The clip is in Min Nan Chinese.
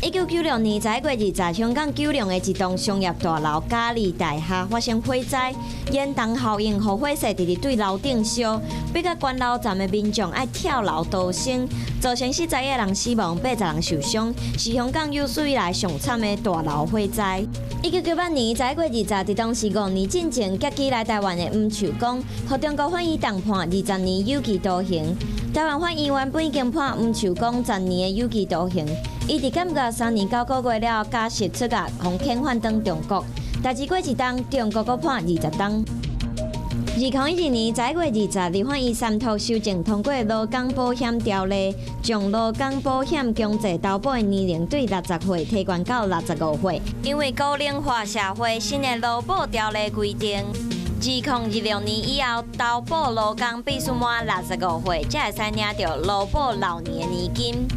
1996年11月20，香港九龍的一棟商業大樓嘉利大廈發生火災，煙囱效應予火勢直直對樓頂燒，逼甲懸樓層的民眾愛跳樓逃生，造成41個人死亡，80人受傷，是香港有史以來上慘的大樓火災。1998年11月20，佇當時5年進前劫機來台灣的吳壽光，予中國法院重判20年有期徒刑。台灣法院原本已經判吳壽光10年的有期徒刑，伊佇監獄3年9個月了後，假釋出獄，予遣返轉中國。代誌過1冬，中國閣判20冬。2012年11月20，立法院三讀修正通過勞工保險條例，將勞工保險強制投保的年齡對60歲提懸到65歲。因為高齡化社會，新的勞保條例規定，2026年以後投保勞工必須滿65歲，才會使領著勞保老年的年金。